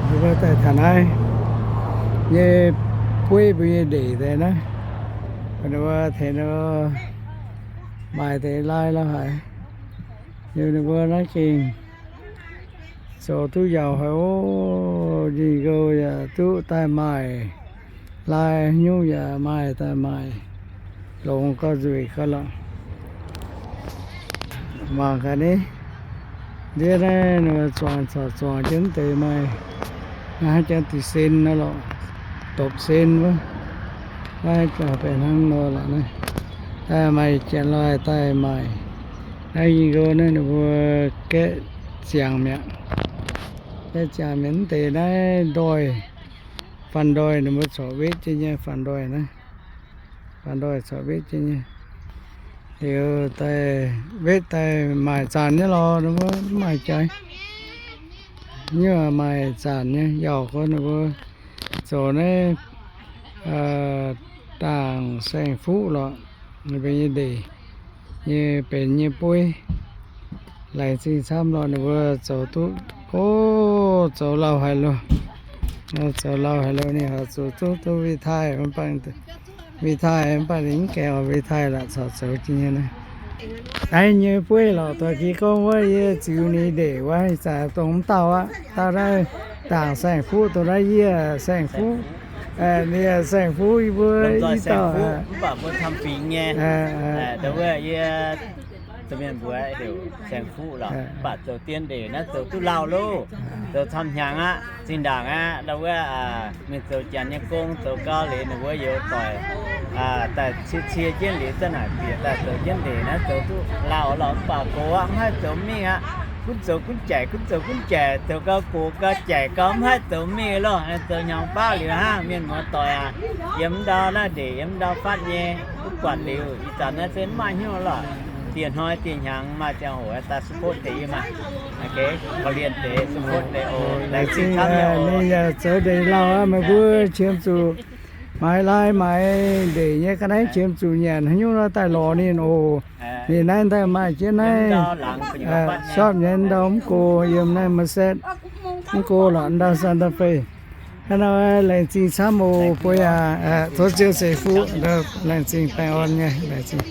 Mbuo daaih taux naaiv nyei bueiv mbuo nyei ndeic deix naaiv, ninh mbuo tengx ninh mbuo maaih deix lai lo haic. Liuz ninh mbuo naaiv gengh zoux duqv yaauc haic oc. Njien-youh yaac duqv daaih maaih, lai nyungc yaac maaih daaih maaih, longx gauh nzueic gauh lorqc. Mangc gaax ni, ndiev naaiv ninh mbuo zuangx caux zuangx jienv deix maaih, naaiv hnangv janx diqc sen nor lorqc, dopc sen wuov, naaiv benx hnangv nor lorqc naaiv. Daaih maaih janx lorqc daaih maaic. Naaiv nyei nqox naaiv ninh mbuo gaeqv ziangx mi'aqv. Gaeqv ziangx mi'aqv, mv deix naaiv ndoih, faanv ndoih ninh mbuo corc wetv jienv nyei, faanv ndoih naaiv, faanv ndoih corc wetv jienv nyei. Liuz daaih wetv daaih maaic zanc nyei lorqc, ninh mbuo mv maaih jaaix. Nyungc maaih zanc nyei, yaauc gorngv ninh mbuo zoux naaiv, daangc saeng-fuqv lorqc, ninh mbuo nyei ndeic nyei benx nyei bueiv. Laengz zingh camv lorqc, ninh mbuo zoux duqv, o, zoux lauh haic loh. Zoux lauh haic loh, ninh haiz zuqc duqv duqv witv taaih, witv taaih mv baac ninh mv gaengh oix witv taaih lorqc, corc zoux jiex nyei naaiv. Naaiv nyei bueiv lorqc, doix jiex gorngv wuov yie ziux ninh ndeic wuov, ih zanc dongh mv dauh aqv, dauh naaiv daangc saeng-fuqv, dongh naaiv yie saeng-fuqv. Ninh saeng-fuqv, yie mbuo i dauh, mv baac mbuo camv fingx nyei. Dongh wuov yie, domh mienh mbuox heuc saeng-fuqv lorqc, mv baac zoux dien ndeic naaiv zoux duqv lauh loh, zoux camv hnyangx aqv, zinh ndaangc aqv, ndau wuov mingh zoux janx nyei gong, zoux gau liuz ninh mbuo youz doic, daaih cie cie jienv liuz za'naaic bieqc daaih zoux jienv ndeic naaiv zoux duqv lauh lorqc, mv baac gox aqv mv haih zoux mingh aqv. Gunv zoux gunv jaic, gunv zoux gunv jaic, zoux gau gox gau jaic gau mv haih zoux mingh loh. Zoux hnyangx baav liuz hnangv, mienh muoz doic aac, yiem ndau naaiv ndeic yiem ndau fatv nyei, duqv buatc liuz ih zanc naaiv se mv maaih hnyouv lorqc. Dieh hnoi dieh hnyangx maaih ziangh hoc daaih support deix yie maah. Korv-lienh deix support deix oc. Laengz zingh camv nyei oc. Ninh yaac zoux ndeic lauh aqv, meih mbuo qiemx zuqc maaiz lai maaiz ndeic nyei ga'naaiv qiemx zuqc nyanc haaix nyungc nor daaih lorz ninh oc. Ninh naaiv daaih maaih jienv naaiv shop nyei ndau mv go, yiem naaiv Merced mv go lorqc, ndau Santa Fe. Hnangv naaiv laengz zingh camv oc, mbuo yaac tov Ziouv ceix fuqv, laengz zingh baengh orn nyei, laengz zingh.